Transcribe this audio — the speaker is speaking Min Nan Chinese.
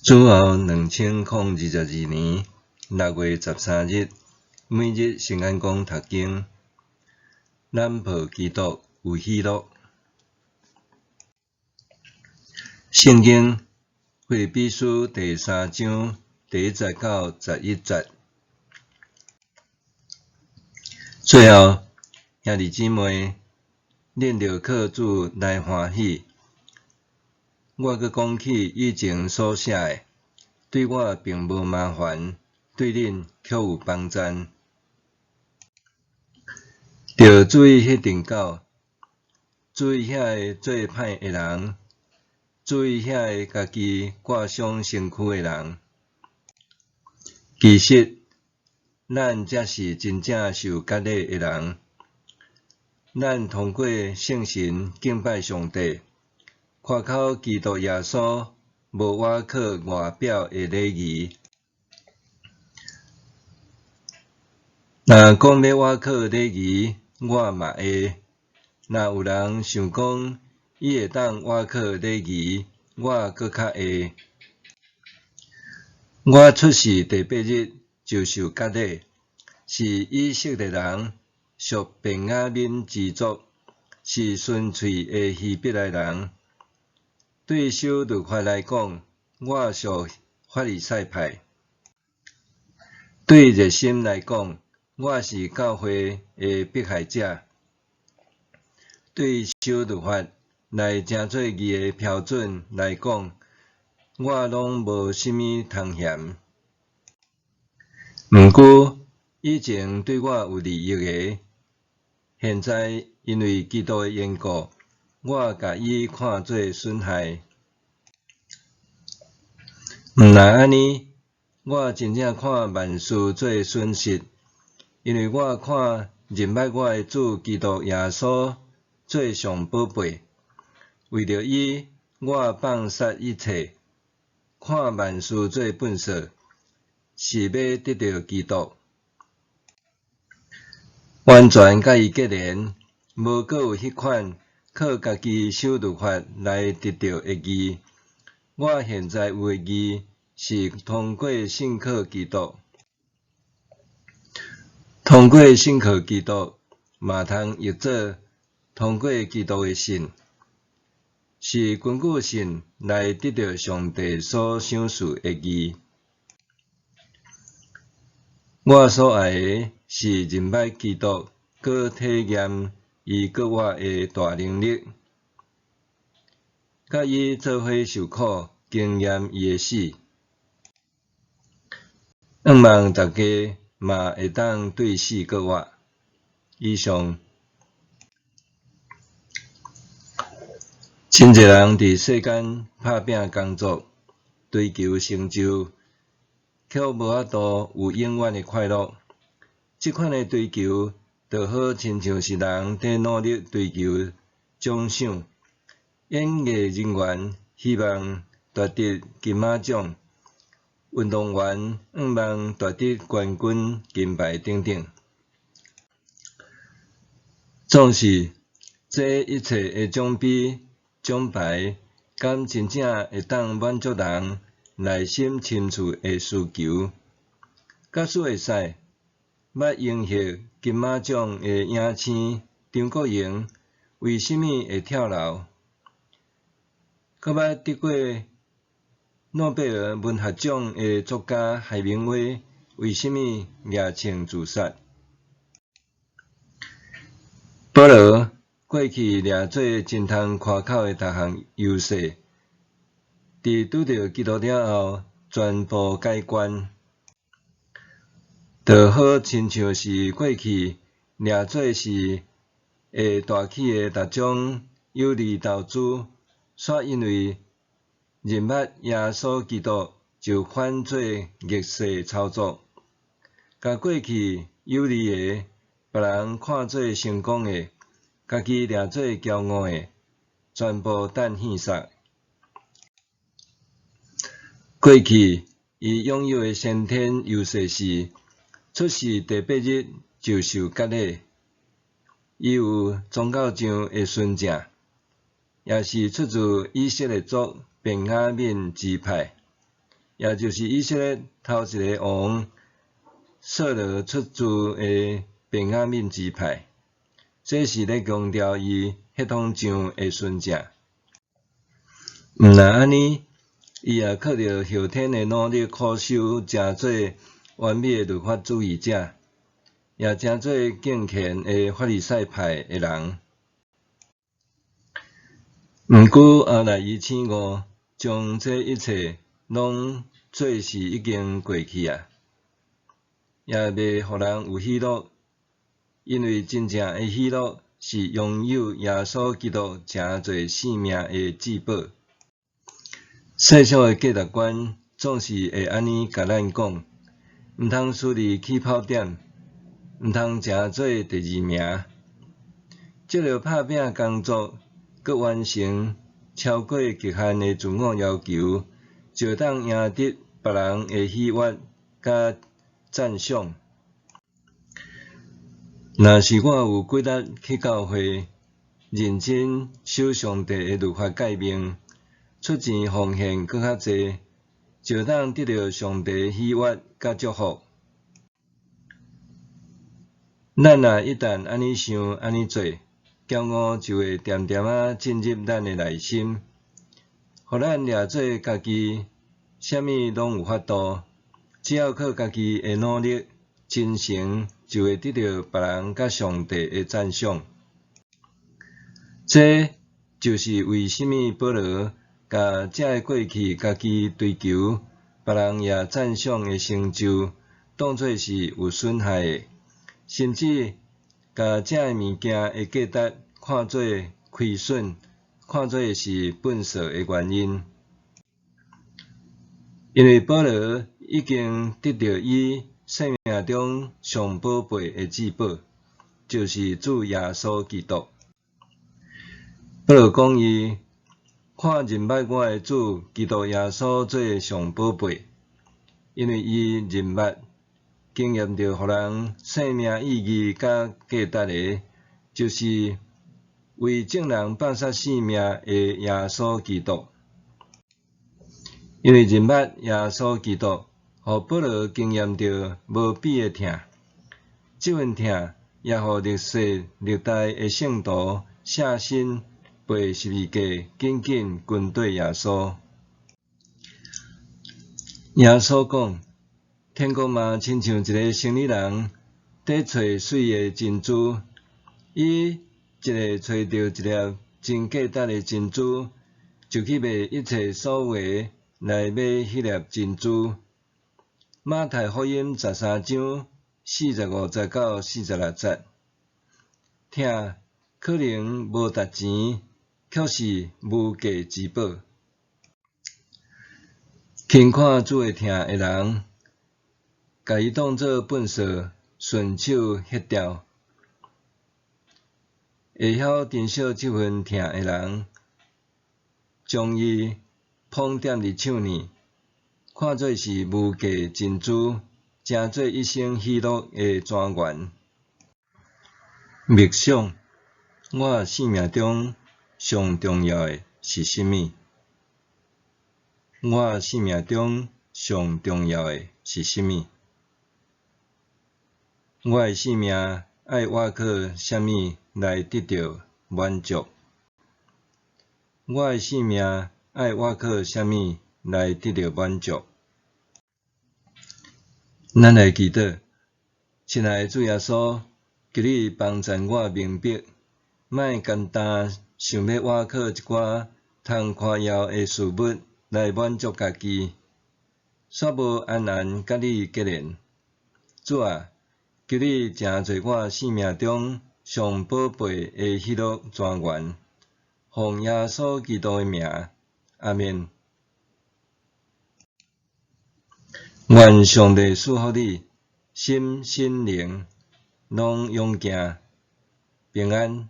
主後2022年6月13日，每日聖安講讀經，咱抱基督有喜樂。聖經腓立比書第三章第一節到十一節。最後，兄弟姊妹，恁著靠主來歡喜。我閣講起以前所寫的，對我並無麻煩，對恁卻有幫贊。著注意彼陣到，注意遐个做歹的人，注意遐个家己割傷身軀的人。其實，咱才是真正受割禮的人。咱通過聖神敬拜上帝，誇口基督耶穌無倚靠外表的禮儀。若講欲倚靠禮儀，我嘛會；若有人想講伊會當倚靠禮儀，我閣較會。我出世第八日就受割禮，是以色列人，屬便雅憫支族，是純粹的希伯來人。對守律法來講，我屬法利賽派；對熱心來講，我是教會的迫害者；對守律法來成做義的標準來講，我攏無啥物通嫌。毋過以前對我有利益的，現在因為基督的緣故，我共伊看做損害。毋但按呢，我真正看萬事做損失，因為我看認捌我的主基督耶穌做上寶貝。為著伊，我放殺一切，看萬事做糞掃，是欲得著基督，完全佮伊結連，無閣有彼款靠家己守律法來得著的義。我現在有的義，是通過信靠基督。通過信靠基督，嘛通譯做通過基督的信，是根據信來得著上帝所賞賜的義。我所愛的是認捌基督，閣體驗伊給我的大能力，佮伊做伙受苦，經驗伊的死。向望大家嘛會當對死過活。以上。真濟人佇世間拍拚工作，追求成就，卻無法度有永遠的快樂。這款的追求，就好親像是人佇努力追求獎賞，演藝人員希望奪得金馬獎，運動員向望奪得冠軍金牌等等。總是，這一切的獎盃、獎牌，敢真正會當滿足人內心深處的需求？假使會使，捌榮獲金馬獎的影星張國榮，為啥物會跳樓？閣捌得過諾貝爾文學獎的作家海明威，為啥物掠槍自殺？保羅過去掠做真通誇口的逐項優勢，佇拄著基督了後，全部改觀。就好親像是過去掠做是會大起的逐種有利投資，煞因為認捌耶穌基督，就反做逆勢操作，共過去有利的，別人看做成功的，家己掠做驕傲的，全部擲戲殺。過去伊擁有的先天優勢是，出世第八日就受割禮，伊有宗教上的純正，也是出自以色列族便雅憫支派。也就是以色列頭一个王掃羅出自的便雅憫支派。這是咧強調伊血統上的純正。毋但按呢，伊也靠著後天的努力苦修，成做完美的律法主義者，也成做敬虔的法利賽派的人。毋過後來伊醒悟，將這一切攏做是已經過去矣，也袂予人有喜樂，因為真正的喜樂是擁有耶穌基督成做生命的至寶。世上的價值觀總是會按呢共咱講，毋通輸佇起跑點，毋通成做第二名。藉著拍拚工作，閣完成超過極限的自我要求，就會當贏得別人的喜悅佮讚賞。若是我有規力去教會，認真守上帝的律法誡命，出錢奉獻閣較濟，就會當得著上帝的喜悅佮祝福。咱若一旦按呢想、按呢做，驕傲就會恬恬仔進入咱的內心，予咱掠做家己啥物攏有法度，只要靠家己的努力、真誠，就會得著別人佮上帝的讚賞。這就是為啥物保羅共這个過去家己追求、別人也讚賞的成就，當做是有損害的，甚至共這个物件的價值看做虧損，看做是糞埽的原因。因為保羅已經得著伊生命中上寶貝的至寶，就是主耶穌基督。保羅講伊看認捌我的主基督耶穌做上寶貝，因為伊認捌經驗著予人生命意義佮價值的，就是為眾人放捨性命的耶穌基督。因為認捌耶穌基督，予保羅經驗著無比的疼，這份疼也予歷世歷代的聖徒捨身背十字架，緊緊跟綴耶穌。耶穌講：天國嘛，親像一个生理人佇揣媠的珍珠，伊一下揣著一粒真價值的珍珠，就去賣一切所有的來買彼粒珍珠。馬太福音13章45節到46節，疼可能無值錢，卻是無價之寶。輕看主的疼的人，共伊當做糞埽，順手彼掉。會曉珍惜這份疼的人，將伊捧踮佇手裡，看做是無價珍珠，成做一生喜樂的泉源。默想，我生命中上重要的是啥物？我生命中上重要的是啥物？我的生命愛倚靠啥物來得著滿足？我的生命愛倚靠啥物來得著滿足？咱來祈禱，親愛的主耶穌，求你幫贊我明白，莫干焦想欲倚靠一寡通誇耀的事物來滿足家己，煞無安然佮你結連。主啊，求你成做我生命中上寶貝的喜樂泉源。奉耶穌基督的名，阿們。願上帝賜福你，心、身、靈攏勇健平安。